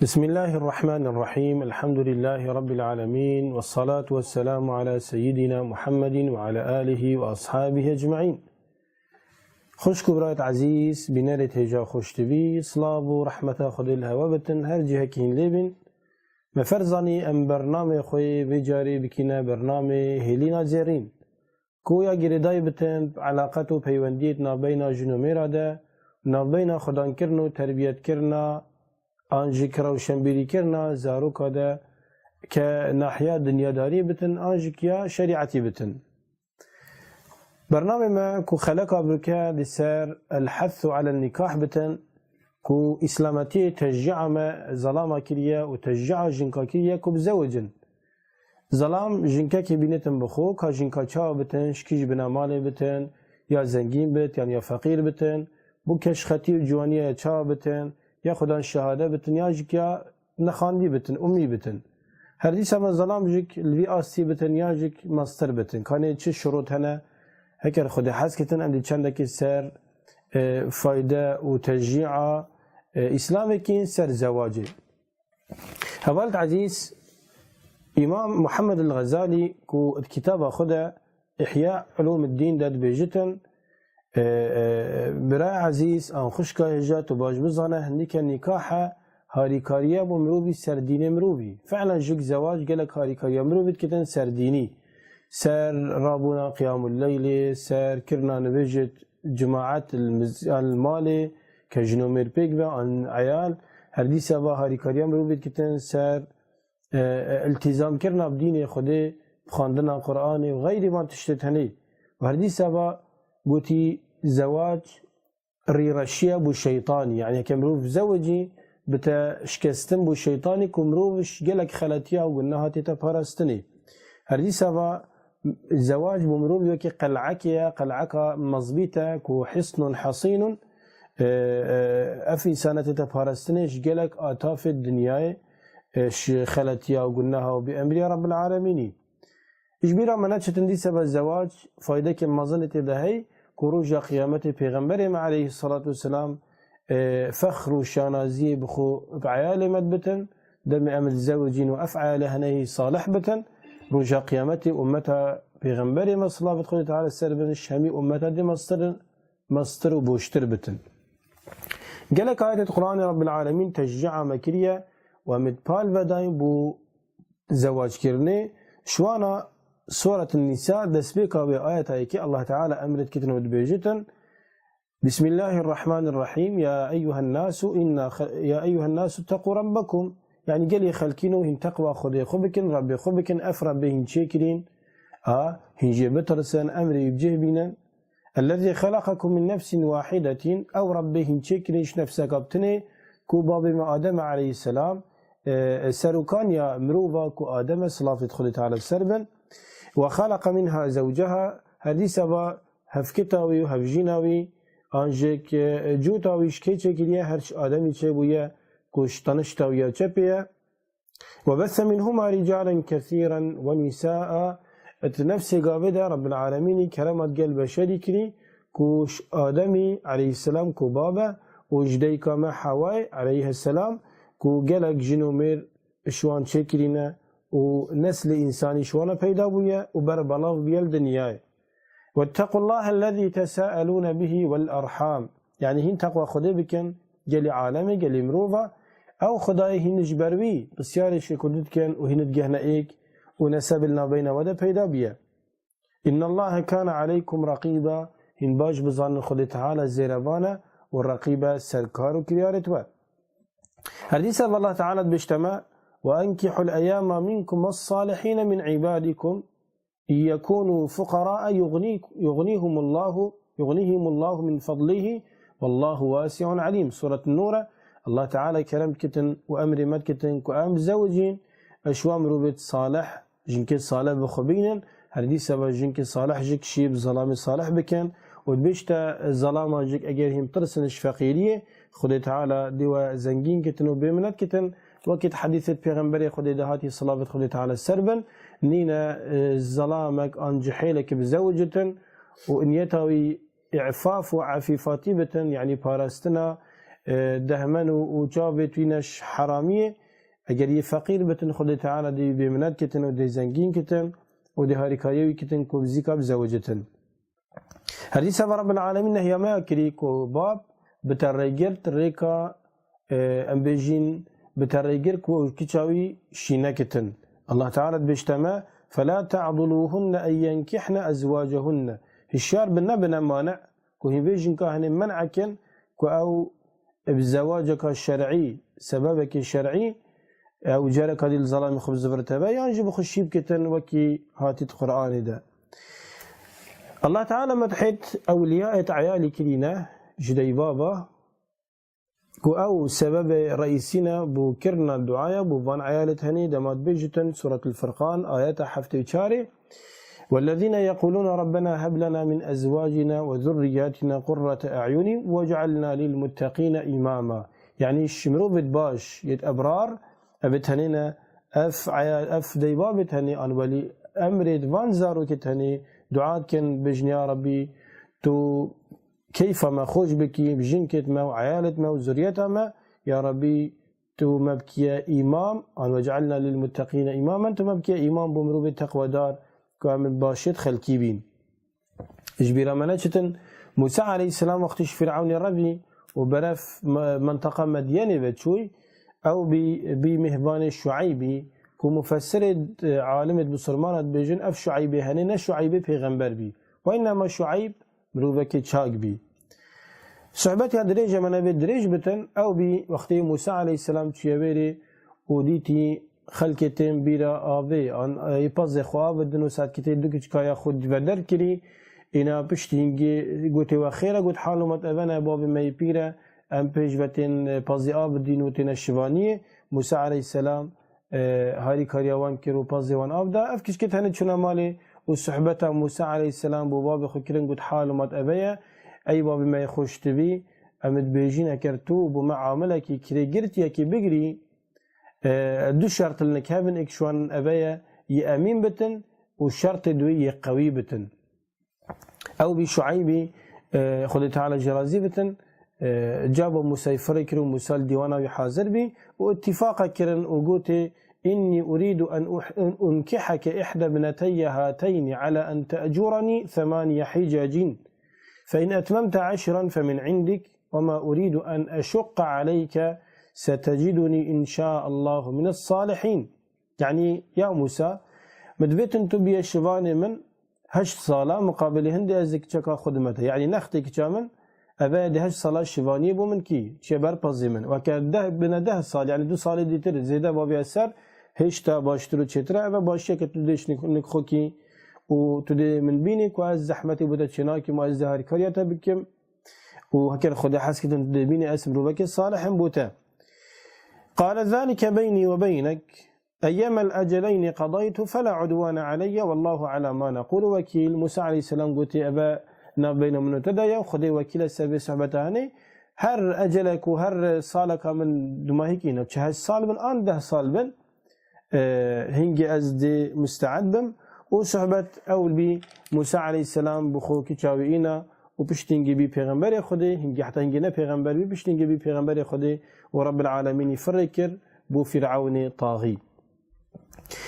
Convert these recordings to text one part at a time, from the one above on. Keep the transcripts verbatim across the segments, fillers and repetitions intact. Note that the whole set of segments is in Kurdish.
بسم الله الرحمن الرحيم. الحمد لله رب العالمين. والصلاة والسلام على سيدنا محمد وعلى آله وأصحابه أجمعين. Xwişk û birayet ezîz, bînerê hêja xweş T V, silav û rehmeta Xwedê li hewe bitin, her cihekî hîn lê bin. Me ferz zanî em bernamê xwe yê vê carê bikîne bernamê hêlîna zêrîn. Ku ya girêdayî bitin bi eleqet û peywendiyê di navbeyna jin û mêra de, navbeyna xwedankirin û terbiyetkirina an jî rewşenbîrîkirina zaroka de ke nahiya dinyadarî bitin an jî ya şerîetî bitin. Bernamê me ku xeleka bi ke li ser el-hethu alel nikah bitin, ku îslametiyê teşcîa me zelama kiriye û teşcîa jinka kiriye ku bizewicin. Zelam jinkekê bînitin bi xwe, ka jinka çawa bitin, şikî ji bina malê bitin, ya zengîn bit, yan ya feqîr bitin, bû keşxetî û ciwaniya ya çawa bitin, ya xudan şehade bitin, ya jik ya nexandî bitin, umî bitin. Her dîsa me zelam jik li vî astî bitin, ya jik mestir bitin. Kanê çi şirot hene, heker Xwedê hez kitin, em dê çendekî ser, e, fayde û teşcîa, e, Îslamekî ser zewacê. Hevalêt ezîz, Îmam Muhammed el-Xezalî ku di kitaba xwe de Ihya Ulûmiddîn de dibêjitin, e, e, bira ezîz, an xwişka hêja, tu baş bizane, hindîke nîkah e, harîkariye bo mirovî ser dînê mirovî. Fi'len jik zewac gelek harîkariya mirovî dikitin ser dînî. Ser rabûna qiyamul leylê, ser kirina nivêjit cimaet li miz-, an li malê, ke jin û mêr pêk be, an eyal, her dîsa va harîkariya mirovî dikitin ser, e, e, îltîzamkirina bi dînê Xwedê, bi xwendina Qur'anê û xeyrî van tiştê tenê. Û her dîsa va gotî zewac rîreşiye bo şeytanî. Yanî heke mirov zewicî, bi te şikestin bo şeytanî ku mirov ji gelek xeletiya û guneha tête parastinê. Her dîsa va zewac bo mirov wekî qel'ekê ye, qel'eka mezbît e ku hisnun hasînun, e, e, ev însana tête parastinê ji gelek atafê dinyayê, e, ji xeletiya û guneha û bi emriya Rabbil Alemînî. Ji bîra me neçitin dîsa ve zewac faydekê mezin tê de hey ku roja qiyametê Pêxemberê me aleyhisselatu vesselam, e, fexr û şanaziyê bi xwe bi eyalê me dibitin, demê em dizewicîn û ev eyalê hene hî salih bitin, roja qiyametê ummeta Pêxemberê me, silavêt Xwedê Teala ser bin, ji hemî ummeta dê mestir in, mestir û boştir bitin. Gelek ayetê di Qur'anê Rabbil Alemîn teşcîa me kiriye û em ê pal vedayîn bo zewackirinê. Ji wana Suretun Nîsa, destpêka wê ayeta yekê, Allah Teala emr dikitin û dibêjitin, Bismillahirrahmanirrahim, ya eyyuhen nasu inna kha-, ya eyyuhen nasu ittaqu rabbakum. Yanî gelê xelkîno, hîn teqwa Xwedê xwe bikin, Rabbê xwe bikin, ev Rabbê hîn çêkirîn, a, hîn jê bitirsin, emrê wî bi cih bînin. Ellezî xelaqekum min nefsin wahidetin, ew Rabbê hîn çêkirî ji nefseka bi tinê, ku babê me Adem aleyhisselam, e, e, serokaniya mirova ku Adem e, silavêt Xwedê Teala ser bin. Ve xeleqe minha zewceha, her dîsa va hevkita wî û hevjîna wî, an jêk, e, cota wî ji kê çêkiriye, her ji Ademî çêbûye, ku ji tenişta wî ya çepê ye. Ve besse minhuma ricalen kesîren ve nisâ'a. Di nefsê gavê de Rabbil Alemînî kerema digel beşerî kirî, ku ji Ademî aleyhisselam ku bab e û ji dayika me Hewayê aleyhisselam ku gelek jin û mêr ji wan çêkirîne û neslê însanî ji wana peyda bûye û ber belav bûye li dinyayê. Vettequllahe ellezî tesâelûne bihî vel erham. Yanî hîn teqwa Xwedê bikin, gelî alemê, gelî mirova. Ew Xwedayê hîn ji ber wî pisyarê şêkurdî dikin û hîn digehne êk û nesebê li navbeyna we de peyda bûye. Înnallahe kâne aleykum reqîba. Hîn baş bizanin Xwedê Teala zêrevan e û reqîb e ser kar û kiryarê we. Her dîsa Allah Teala dibêjte me, "Ve enkihul eyama minkum es-salihîne min ibadikum." "İn yekûnû fuqerâe yugnî-, yugnîhumullahu, yugnîhimullahu min fadlihi, vallahu wasi'un alîm." Suret Nûr e. Allah Teala kerem kitin û emrê me kitin ku em bizewicîn, e, ji wan mirovêt salih, jinkê salih bi xwe bînin. Her dîsa ve jinkê salih jik şî bi zelamê salih bikin û dibêjte, e, zelama jik eger hîn tirsin ji feqîriyê, Xwedê Teala dê we zengîn kitin û bêminet kitin. Wekî di hedîsê Pêxemberê Xwedê de hatî, silavêt Xwedê Teala ser bin, nîne, e, zelamek an cihêlekî bizewicitin û niyeta wî îfaf û efîfatî bitin, yanî parastina, e, dehmen û, û çavê tûyne ji heramiyê. Eger yê feqîr bitin, Xwedê Teala dê wî bêminet kitin û dê zengîn kitin û dê harîkariya wî kitin ku bi zîka bizewicitin. Her dîsa ve Rabbil Alemîn nehya me ya kirî ku bab bite rêgirt rêka, e, em bêjîn bite rêgir ku kiça wî şîne kitin. Allah Teala dibêjte me, "Fela te'duluhunne en yenkihne ezwacehunne." Hişyar bin, nebine mane ku hîn vê jinka hinê men'e kin ku ew bi zewaceka şer'î, sebebekê şer'î, ew careka dî li zelamê xwe bizivirite be, yan jî bi xwe şî bikitin wekî hatî di Qur'anê de. Allah Teala medhêt ewliyayêt eyalî kirîne ji deybaba, ku ew sebebê reîsî ne bo kirina duaya bo van eyalêt henê, dema dibêjitin, Suretul Furqan, ayeta heftê û çarê, "Wellezîne yeqûlûne Rabbena heb lena min ezwacina we zurriyyatina qurrete e'yunî wec'alna lilmutteqîne îmama." Yanî ji mirovêt baş, yêt ebrar, evêt henê ne, ev eya-, ev deybabêt henê an welî emrêt van zarokêt henê dua dikin, bêjin, "Ya Rabbî, tu keyfa me xweş bikî, bi jinkêt me û eyalêt me û zuriyeta me, ya Rabbî, tu me bikiye îmam, an wec'alna lilmutteqîne îmamen, tu me bikiye îmam bo mirovê teqwedar, ku em bi başêt xelkî bîn." Ji bîra me neçitin, Mûsa aleyhisselam wextî ji Fîrewnê re bî û berev me-, menteqa Medyenê ve çûy, ew bî, bî mêhbanê Şueybî, ku mufessirê, e, alimêt bisurmana dibêjin, ev Şueybê henê ne Şueybê pêxember bî. Weinema Şueyb mirovekê çak bî. Sohbet ya dirêj e, me nevê dirêj bitin, ew bî wextê Mûsa aleyhisselam çûye wêrê û dîtî xelkê tên bîra avê, an, ê pezê xwe av bidin û satkî tê du kiçika ya xwe di veder kirî. Îna piştî hingê gotê we xêr e, got, "Hal û mat eve ne, bavê me yê pîr e, em pêş ve tên, e, pezê av bidîn û têne şivaniyê." Mûsa aleyhisselam, e, harîkariya wan kir û pezê wan av da. Ev kiçikê tenê çûne malê û sohbeta Mûsa aleyhisselam bo bavê xwe kirin, got, "Hal û mat eve ye, ey bavê me yê xweş tibî, em dibêjîn eger tu bo me amilekî kirêgirtiyekî bigirî, e, du şert li nik hebin, êk ji wan eve ye, yê emîn bitin û şertê duwê yê qewî bitin." Ew bî Şueybî, e, Xwedê Teala jê razî bitin, e, caba Mûsayî firê kir û Mûsa li dîwana wî hazir bî û îtîfaqa kirin û gotê, "Înnî urîdu en uh-, en unkiheke îhde bineteyye hateyni ala en te'curenî themaniye hicecîn. Fe in etmemte eşren fe min indik." "Wema urîdu en eşuqqa aleyke, setecidunî inşaallahu mines salihîn." Yanî, ya Mûsa, min divêtin tu bîye şivanê min heşt sala, muqabilê hindê ez ê kiçeka xwe dime te. Yanî, nextê kiça min, eve di heşt sala şivaniyê bo min kî, çiye ber pezê min. Weke deh, bine deh sal, yanî du salê dîtir zêde babiye ser, hêşta baştir û çêtir e. Eve başiyeke tu dê şinik, nik xwe kî û tu dê min bînî ku ez zehmetê bo te çênakîm û ez dê harîkariya te bikim. û heker Xwedê hez kitin tu dê bînî, ez mirovekê salih im bo te. Qale zalike beynî we beynek. Eyyemel eceleynî qedaytu fela udwane aleyye wallahu ala ma nequlu wekîl. Mûsa aleyhisselam gotî, eve nav beyna min û te de ye, Xwedê wekîl e ser vê sohbeta henê. Her ecelek û her saleka min dumahîkî ne, çi heşt sal bin an deh sal bin, e, hingê ez dê musteed bim. Û sohbet ew bî Mûsa aleyhisselam bi xwe kiça wî îna û piştî hingê bî pêxemberê Xwedê, hingê heta hingê ne pêxember bî, piştî hingê bî pêxemberê Xwedê û Rebbil Alemînî firê kir bo Fîrewnê taxî.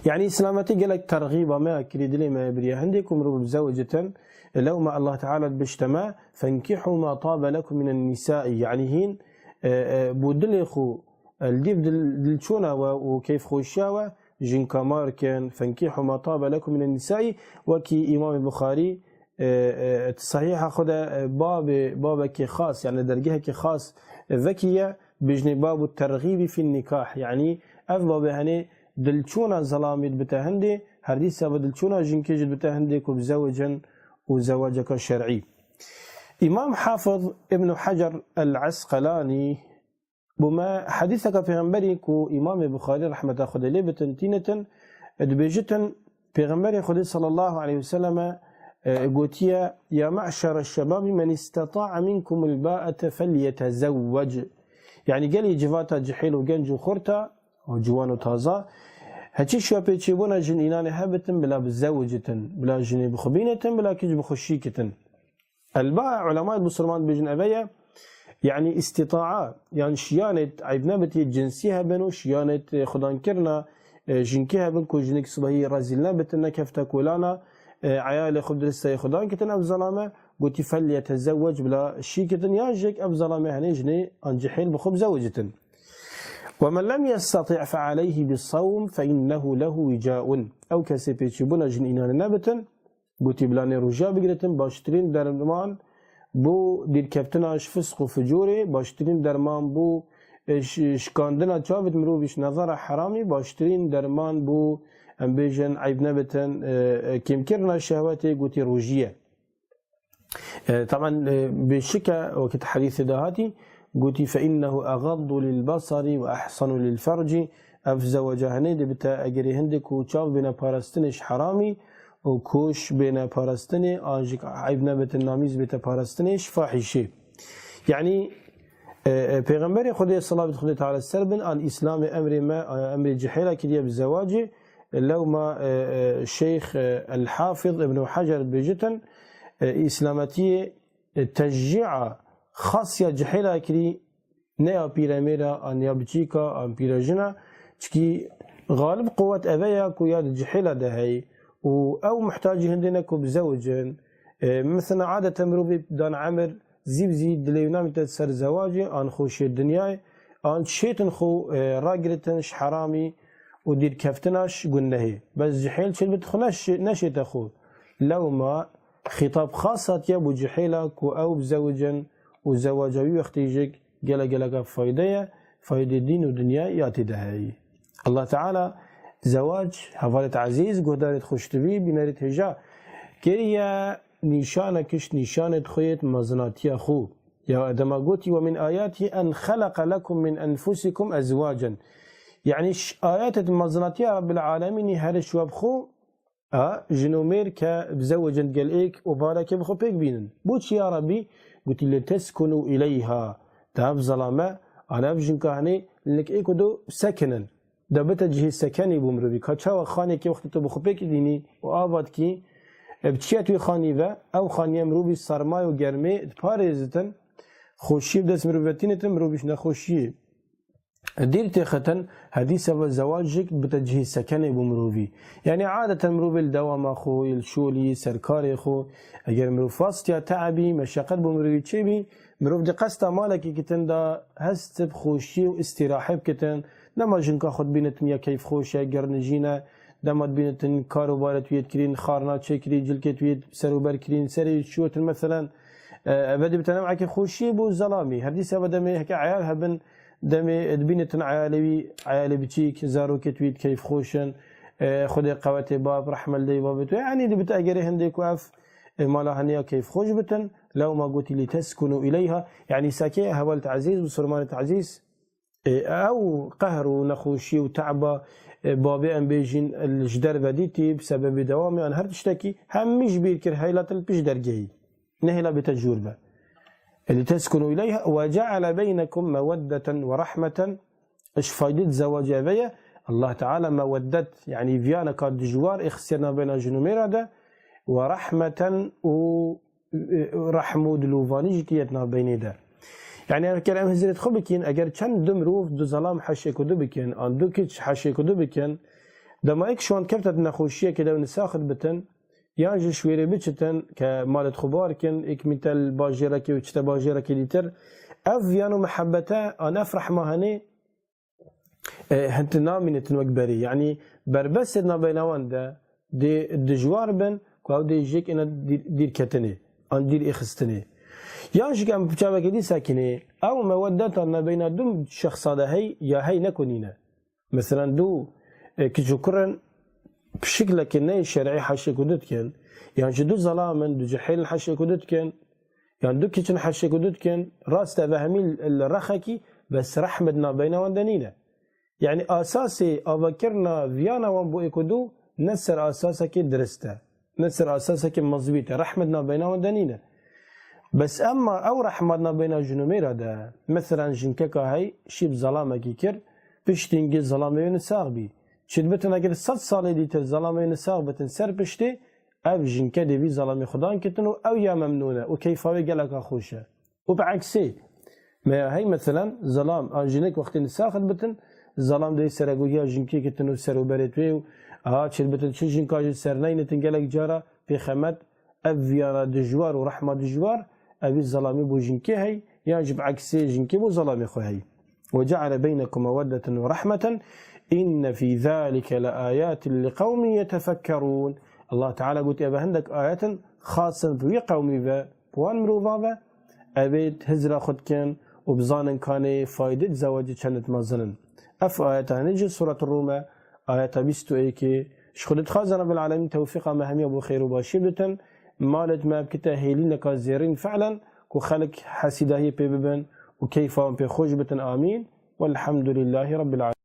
Yanî, silametî gelek terxîba me ya kirî, dilê me ya biriye. Hindê ku mirov bi zewicitin, lewma Allah Teala dibişte me, "Fenkihû ma tabe lekum minen nisai." Yanî hîn, e, e, bo dilê xwe, e, li dîv dil, dilçûna we û keyfxweşiya we, jinka mar kin. "Fenkihû ma tabe lekum minen nisai." Wekî Îmamê Buxarî, e, e, sehîha xwe de, e, babê, babekê xas, yanî dergehekê xas, e, vekî ye, bijnê babu terxîbî fî nikah. Yanî ev babê henê dilçûna zelamî dibite hindê, her dîsa ve dilçûna jinkê jî dibite hindê ku bizewicin û zewaceka şer'î. Îmam Hafiz Ibn Hacer el-Esqelanî bo me hedîseka pêxemberî ku Îmamê Buxarî rehmeta Xwedê lê bitin tînitin, dibêjitin, Pêxemberê Xwedê sallallahu aleyhi ve selleme, e, gotiye, "Ya me'şere şebabi men isteta'a minkumul ba'ete felyetezewwec." Yanî gelî civata cihêl û genc û xurta û ciwan û taza, heçî şiya pêçêbûna jin înanê hebitin, bila bizewicitin, bila jinê bi xwe bînetin, bila kic bi xwe şîkitin. Elba, ulemayê bisurman dibêjin eve ye, Yanî îstîtaa, yan şiyanêt eyb nebitî cinsî hebin û şiyanêt, e, xudankirina, e, jinkî hebin ku jinik sibehî rezîl nebitin, nekefte kolana, e, eyalê xwe bi diristeyê xudan kitin ev zelame, gotî, "Felyetezewwec", bila şî kitin, yan jik ev zelame henê jinê an cihêl bi xwe bizewicitin. "Ve men lem yestati' fe aleyhi bis-sawm fe innehu lehu wicaun." Ew kesê pêçîbûna jin înanê nebitin, gotî, "Bila nê roja bigiritin, baştirîn derman bo dîrkeftina ji fisq û fucûrê, baştirîn derman bo, e, ş-, şikandina çavêt mirovî ji nezara heramî, baştirîn derman bo, em bêjin, eyb nebitin, e, e, kêmkirina şehwetê, gotî, rojî ye." E, taban, e, bêşike, wekî di hedîsê de hatî, gotî, "Fe innehu egaddu lil basari ve ehsanu lil ferci." Ev zewaca henê dibite egerê hindê ku çav bêne parastinê ji heramî û koş bêne parastinê, an jî eyb nebitin namîz bête parastinê ji fahîşê. Yanî, e, e, Pêxemberê Xwedê, selavêt Xwedê Teala ser bin, an Îslamê emrê me, e, emrê cihêla kiriye bi zewacê. Lewma, e, e, Şeyx, e, El-Hafiz Ibn Hacer dibêjitin, e, Îslametiyê, e, teşcî'a xas ya cihêla kirî, ne ya pîremêra, an ya biçîka, an pîrejina, çikî xalib quwet eve ya ku ya di cihêla de heyî û ew muhtacî hindê ne ku bizewicin. E, mesela adete mirovê dan emir zî bi zî dilê wî namîte ser zewacê, an xweşiyê dinyayê, an şêtin xwe, e, ragiritin ji heramî û dîrkeftina ji gunehê. Bes cihêl çêdibit xwe neşê-, neşête xwe. Lewma xîtab xas hatiye bo cihêla ku ew bizewicin û zewaca wî wextî jik gele geleka fayde ye, faydê dîn û dinya ya tê de heyî. Allah Teala zewac, hevalêt ezîz, guhdarêt xweşdibî, bînerêt hêja kiriye nîşanek ji nîşanêt xwe yêt mezinatiya xwe. Ya dema gotî, "Ve min ayatihi en xeleqe lekum min enfusikum ezwacen." Yanî ş-, ayetêt mezinatiya Rabbil Alemînî her ji we bi xwe, a, jin û mêr ke bizewicin gel êk û barekê bi xwe pêk bînin. Bo çi ya Rabbî? Gotî, "Liteskunu ileyha." Da ev zelame, an ev jinka henê li nik êk û du sekinin. Da bite cihê sekenî bo mirovî. Ka çawa xanekê wextê tu bi xwe pêk dînî û ava dikî, e, bi çiya tu yê xanî ve, ew xaniye mirovî sermay û germê diparêzitin, xweşiyê bi dest mirovî ve tînitin, mirovî ji nexweşiyê dîr têxitin, hedîse ve zewac jik bite cihê sekenê bo mirovî. Yanî adeten mirovê li dewama xwe, li şolî, ser karê xwe, eger mirov fastiya teebî, meşeqet bo mirovî çêbî, mirov di qesta malekê kitin de hest bi xweşiyê û îstîrahê bikitin, dema jinka xwe dibînitin ya keyfxweş e, girnijîn e, dema dibînitin kar û barê tu yê dikirîn, xarina çêkirî, cilkê tu yê ser û ber kirîn, serê wî şiyotin, meselen, e, eve dibite newekê xweşiyê bo zelamî. Her dîsa ve demê heke eyal hebin, demê dibînitin eyalê wî, eyalê biçîk, zarokê tu yê keyfxweş in, e, Xwedê qewetê bab, rehme li dê babê tu. Yanî dibite egerê hindê ku ev, e, mala heniya keyfxweş bitin. Lewma gotî, "Liteskunu ileyha." Yanî sekê hevalêt ezîz, bisurmanêt ezîz, e, ew qehr û nexweşî û te'ba, e, babê em bêjin, e, ji derve dîtî, bi sebebê dewamê an her tiştekî, hemî ji bîr kir, heyla te li pişt dergehî. Nehêla bête jûr be. E, "Liteskunu ileyha ve ceale beynekum meweddeten ve rahmeten." Ji faydê di zewacê eve ye. Allah Teala meweddet, yanî viyaneka dijwar êxistiye navbeyna jin û mêra de, ve rahmeten û e, rehm û dilovanî jî kiriye di navbeynê de. Yanî eger em hizrêt xwe bikîn, eger çend du mirov, du zelam heşê ku du bikin, an du kiç heşê ku du bikin, dema êk ji wan kevte di nexweşiyekê de û nisaxit bitin, yan ji şwêrê biçitin ke malêt xwe bar kin, êk mîte li bajêrekê û çite bajêrekê dîtir, ev viyan û mihebete an ev rehma henê e, hin tu namînitin wek berî. Yanî berbestê di navbeyna wan de dê dijwar bin ku ew dê ji yek êne dîr-, dîrketinê, an dîr êxistinê. Yan jî em bi çavekê dî sekinê, ew mewedeta navbeyna du şexsa de hey ya hey ne ku nîne. Meselen du, e, kiç û kurin bi şiklekê ne şer'î heşê ku du dikin, yan jî du zelam in, du cihêl in heşê ku du dikin, yan du kiç in heşê ku du dikin, rast e, ve hemî li rexekî, bes rehmet navbeyna wan de nîne. Yanî asasê avakirina viyana wan bo êk û du ne ser asasekê dirist e, ne ser asasekê mezbût e, rehmet navbeyna wan de nîne. Bes emma ew rehmet navbeyna jin û mêra de, meselen jinkeka hey şî bi zelamekî kir, piştî hingê zelamê wê nisax bî. Çi dibitin eger sed salê dîtir zelamê wê nisax bitin ser piştê, ev jinke dê vî zelamê xudan kitin û ew ya memnûn e û keyfa wê geleka xweş e. Û bi eksê, Meya hey, meselen, zelam an jinek wextê nisaxit bitin, zelam dey seregohiya jinkê kitin û ser û berê wê û aha çêl bitin, çi jinka ji ser neynitin gelek cara pêxemet ev viyana dijwar û rehma dijwar, evî zelamî bo jinkê hey, yan ji bi eksê jinkê bo zelamê xwe hey. Ve ceale beynekum meweddeten ve rahmeten, inne fî zalike le ayatin li qewmin yetefekkerûn. Allah Teala got, ev hindek ayetin xasin bi wî qewmî ve, bi wan mirova ve, evê hizra xwe dikin û bizanin kanê fayde di zewacê çend mezin in. Ev ayeta hinî ji Suret Rûm e, ayeta bîst û êkê. Ji Xwedê dixwazin Rebbil Alemîn tewfîqa me hemiya bo xêr û başî bitin. Malêt me bikite hêlîneka zêrîn fi'len ku xelk hesîdahiyê pê bibin û keyfa wan pê xweş bitin. Amîn. Welhamdulillahî Rebbil Alemîn.